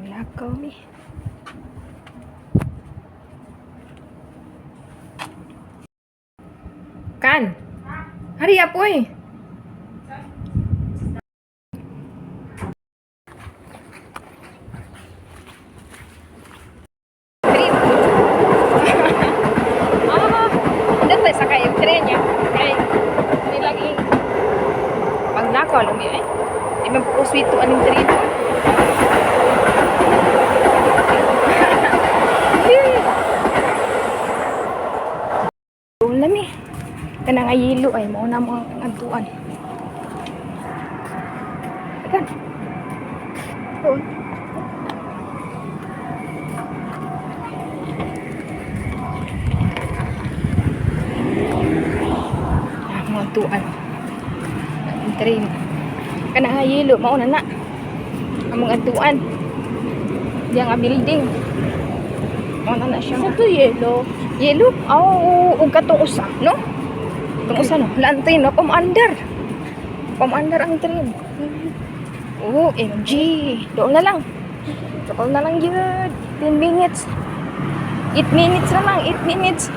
Lakaw mi. Kan. Hurry up, oy. Train. Ah, hindi tayo sakay yung train niya. Kay, hindi lagi paglakaw lumi eh. Di man po sweet to aning train. Doon lami. Kanang ayilo ay mao na mo ang adtuan. Agan. Doon. Ah, mga adtuan. Ang train. Kanang ayilo mao na na. Among adtuan. Diyan nga building. Mao na na siya. Sa to yellow. Yellow? Oh, ug katong usa, no? Katong usa, no? Wala ang train, no? Pamandar. Pamandar ang train. Oh, MG. Doon na lang. Doon na lang yun. 10 minutes. 8 minutes na lang. 8 minutes.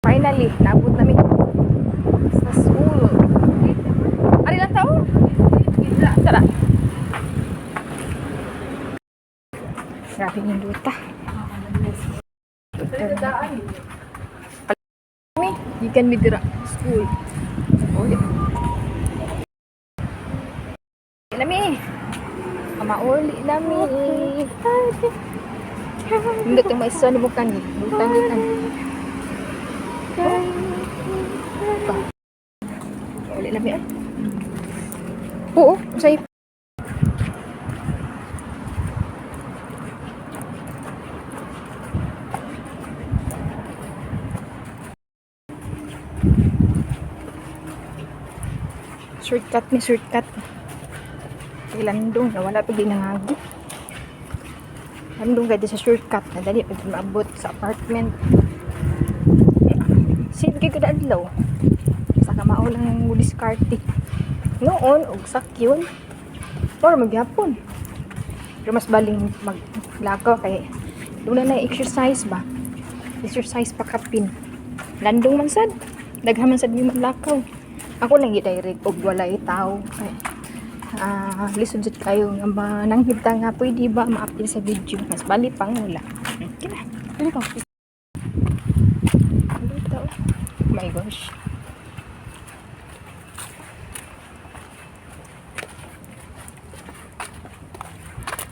Finally, naabot namin sa school. Ari lang tao? Tara. Grabe yung luta. Mi, you can be dira school. Oh, yeah. Nami. Mauli nami. Hindi ito may isa ni bukan ni. Bukan ni kan. Uli nami ay. Oo, sa'yo. Shortcut ni shortcut. Kay landong na wala pag nangagi. Landong kay di sa shortcut na dali pag maabot sa apartment. Save kay kada adlaw. Sa kamao lang ang diskarte. Noon og sakyon or magyapon. Pero mas baling maglakaw kay doon na na exercise ba. Exercise pa kapin. Landong man sad. Daghan man sad mi maglakaw. Ako lang gi-direct og walay tao kay lisod jud kayo nga mananghid ta nga pwede ba ma-appeal sa video, mas bali pang wala. Okay na. Pili ka. Ano ito? Oh my gosh.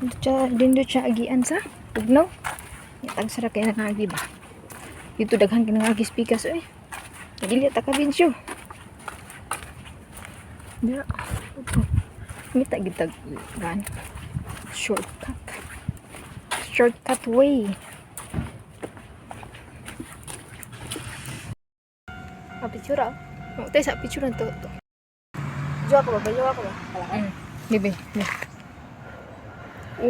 Dito siya, dito siya agian sa Tugnaw. Tag sara kay nangagi ba. Dito daghan kay nangagi speakers oy. Dili ta ka video. Dira. Ito. Mita gitag gan. Shortcut. Shortcut way. Ah, picture ah. Oh, tayo sa picture na to. To. Jowa ka ba? Ba, Jowa ka ba? Wala ka? Bebe. Bebe.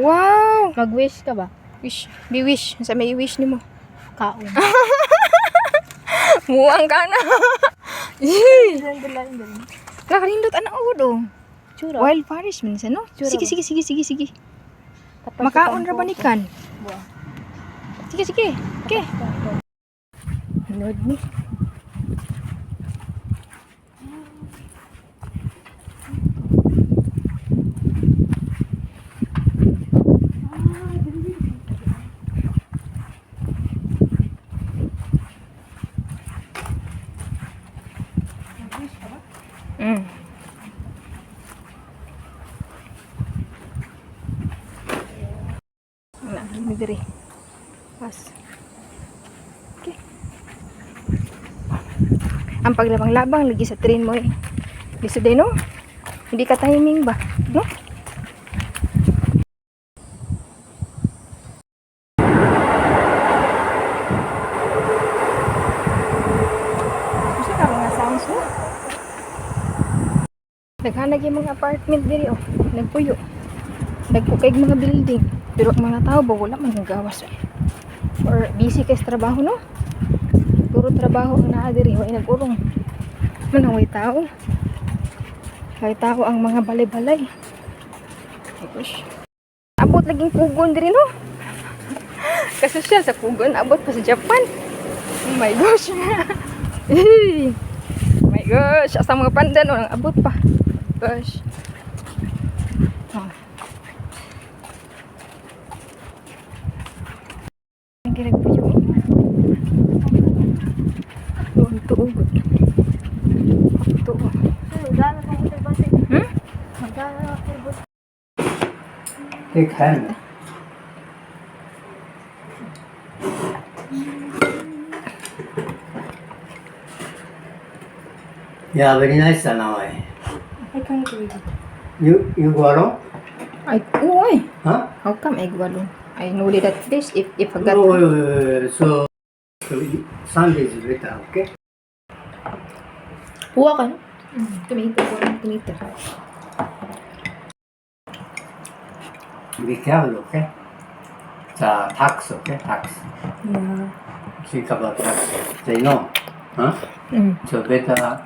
Wow! Mag-wish ka ba? Wish. Be wish. Sa may wish nimo. Kaon. Muang ka na. Yee! Dala. Kakarindot anak ko do. Tsura. Wild forest man sa no? Tsura Sige, ba? sige, sige, sige, sige. Tapos Makaon ra ba ni kan? Buwa. Sige, sige. Okay. Nod ni. Wala, gini diri. Pas. Okay. Ang paglabang-labang lagi sa train mo eh. Lisod eh, no? Hindi ka timing ba? No? Gusto ka mga sounds mo? Naghanag yung mga apartment diri oh. Nagpuyo. Nagpo kay mga building. Pero ang mga tao ba wala man nagawas eh. Or busy kay sa trabaho, no? Puro trabaho ang naa diri, way nag-urong. Manaway tao. Kay tao ang mga balay-balay. Ay, gosh. Abot laging pugon diri, no? Kasi siya sa pugon, abot pa sa Japan. Oh my gosh. Eh. Oh my gosh, asa mga pandan, oh, abot pa. Gosh. Oh. Ang ginagpuyo. Tuon tuo. Tuo. Take hand. Yeah, very nice だな、おい。 I can't read it. You go alone? I, oh, ay. Huh? How come I go alone? I know that place if I got Oh, wait, wait, wait. So Sunday is better, okay? Puwa ka, no? Tomato, one tomato. Be careful, okay? The tax, okay? Tax. Yeah. Think about tax. They know. Huh? So better